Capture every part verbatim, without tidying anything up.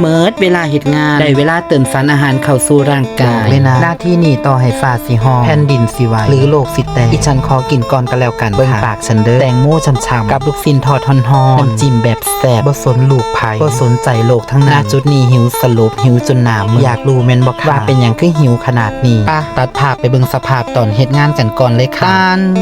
เมิดเวลาเฮ็ดงาน ได้เวลาเติมสารอาหารเข้าสู่ร่างกาย บอกเลยนะ หน้าที่นี้ต่อให้ฟ้าสิฮ้อง แผ่นดินสิไหว หรือโลกสิแตก อีฉันขอกินก่อนก็แล้วกัน เบิ่ง ค่ะ ปากฉันเด้อ แตงโมช่ำๆ กับลูกชิ้นทอดฮ้อนๆ น้ำจิ้มแบบแซ่บ บ่สนลูกไผ บ่สนใจโลกทั้งนั้น ณ จุดนี้หิวสลบ หิวจนหน้ามืด อยากรู้แม่นบ่คะ ว่าเป็นหยังคือหิวขนาดนี้ ปะ ตัดภาพไปเบิ่งสภาพตอนเฮ็ดงานกันก่อนเลยค่ะ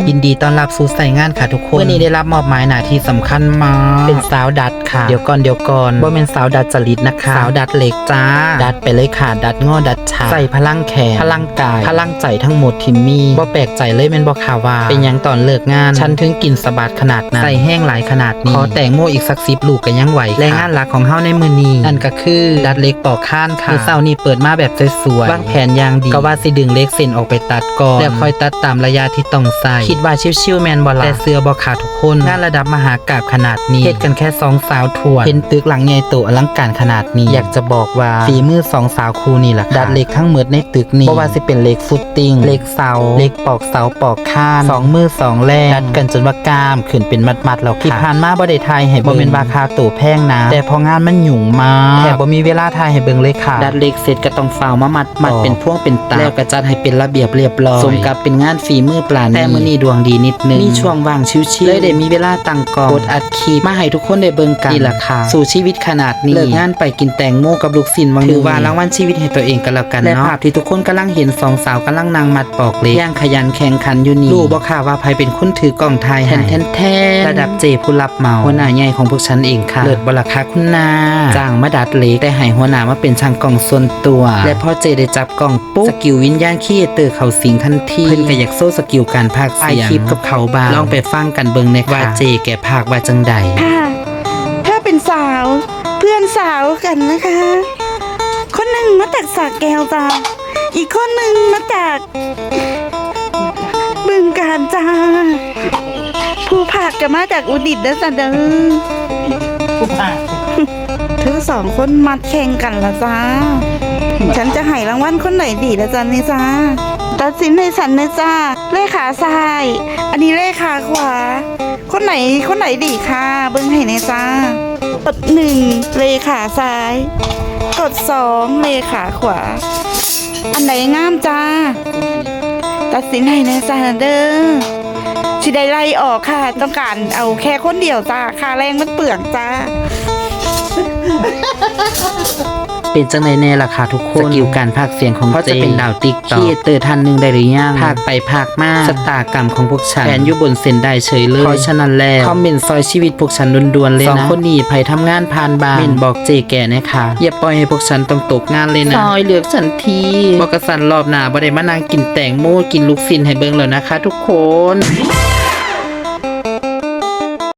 ยินดีต้อนรับสู่ไซต์งานค่ะทุกคน มื้อนี้ได้รับมอบหมายหน้าที่สำคัญมาก เป็นสาวดัดค่ะ เดี๋ยวก่อน เดี๋ยวก่อน บ่แม่นสาวดัดจริตนะคะ สาวดัดเหล็กจ้า ดัดไปเลยค่ะ ดัดงอดัดชา ใส่พลังแขน พลังกาย พลังใจทั้งหมดที่มี บ่แปลกใจเลยแม่นบ่คะว่า เป็นหยังตอนเลิกงาน ฉันถึงกินสะบัดขนาดนั้น ใส่แฮงหลายขนาดนี้ ขอแตงโมอีกสักสิบลูกก็ยังไหวค่ะ และงานหลักของเฮาในมื้อนี้ นั่นก็คือ ดัดเหล็กปอกคานค่ะ มื้อเช้านี้เปิดมาแบบสวยๆ วางแผนอย่างดี ก็ว่าสิดึงเหล็กเส้นออกไปตัดก่อน แล้วค่อยตัดตามระยะที่ต้องใส่ คิดว่าชิวๆแม่นบ่ล่ะ แต่เชื่อบ่คะทุกคน งานระดับมหากาพย์ขนาดนี้ เฮ็ดกันแค่สองสาวถ้วน เห็นตึกหลังใหญ่โตอลังการขนาดนี้ อยากจะบอกว่า ฝีมือสองสาวคู่นี่ล่ะค่ะ ดัดเหล็กทั้งหมดในตึกนี้ บ่ว่าสิเป็นเหล็กฟุตติ้ง เหล็กเสา เหล็กปอกเสาปอกคาน สองมือสองแรง ดัดกันจนว่ากล้ามขึ้นเป็นมัดๆแล้วค่ะ ที่ผ่านมาบ่ได้ถ่ายให้เบิ่ง บ่แม่นว่าค่าตัวแพงนะ แต่เพราะงานมันยุ่งมาก แทบบ่มีเวลาถ่ายให้เบิ่งเลยค่ะ ดัดเหล็กเสร็จก็ต้องฟ้าวมามัด มัด อ๋อ เป็นพวงเป็นตา แล้วก็จัดให้เป็นระเบียบเรียบร้อย สมกับเป็นงานฝีมือปราณีต แต่มื้อนี้ดวงดีนิดนึง มีช่วงว่างชิวๆ เลยได้มีเวลาตั้งกล้อง กดอัดคลิปมาให้ทุกคนได้เบิ่งกัน นี่ล่ะค่ะ สู้ชีวิตขนาดนี้ เลิกงานไปกินแตงโมกับลูกชิ้นวังหนึ่ง ถือว่ารางวัลชีวิตให้ตัวเองก็แล้วกันเนาะ และภาพที่ทุกคนกำลังเห็นสองสาวกำลังนั่งมัดปอกเหล็ก อย่างขยันแข่งขันอยู่นี่ รู้บ่คะว่าไผเป็นคนถือกล้องถ่ายให้ แทนแทน ระดับเจผู้รับเหมา หัวหน้าใหญ่ของพวกฉันเองค่ะ เลิศบ่ล่ะคะคุณนา จ้างมาดัดเหล็ก แต่ให้หัวหน้ามาเป็นช่างกล้องส่วนตัว และพอเจได้จับกล้องปุ๊บ สกิลวิญญาณครีเอเตอร์เข้าสิงทันที เพิ่นก็อยากโชว์สกิลการพากย์เสียง ถ่ายคลิปกับเขาบ้าง ลองไปฟังกันเบิ่งแหน่ค่ะ ว่าเจแกพากย์ว่าจั่งใด ค่ะ ถ้าเป็นสาว เพื่อนสาวกันนะคะ คนหนึ่งมาจากสระแก้วจ้า อีกคนหนึ่งมาจาก บึงกาฬจ้า ผู้พากย์ก็มาจากอุตรดิตถ์เด้อจ้าเด้อ ผู้พากย์ ทั้งสองคนมัดแข่งกันละจ้า ฉันจะให้รางวัลคนไหนดีละจ้านี่จ้า ตัดสินให้ฉันนะจ้า เลขาซ้าย อันนี้เลขาขวา คนไหน คนไหนดีคะ เบิ่งให้แหน่จ้า กดหนึ่งเลขาซ้าย กดสองเลขาขวา อันไหนงามจ้า ตัดสินให้แหน่จ้าเด้อ สิได้ไล่ออกค่ะ ต้องการเอาแค่คนเดียวจ้า ค่าแรงมันเปลืองจ้า เป็นจั่งใดแหน่ล่ะคะทุกคน สกิลการพากย์เสียงของเจ พอจะเป็นดาวติ๊กต็อก ครีเอเตอร์ท่านหนึ่งได้หรือยัง พากย์ไปพากย์มา ชะตากรรมของพวกฉัน แขวนอยู่บนเส้นด้ายเฉยเลย เพราะฉะนั้นแล้ว คอมเมนต์ซอยชีวิตพวกฉันด่วนๆเลยนะ สองคนนี้ไผทำงานผ่านบ้าน เม้นบอกเจแกแหน่ค่ะ อย่าปล่อยให้พวกฉันต้องตกงานเลยนะ ซอยเลือกฉันที บ่กะซั้นรอบหน้าบ่ได้มานั่งกินแตงโม กินลูกชิ้นให้เบิ่งแล้วนะคะทุกคน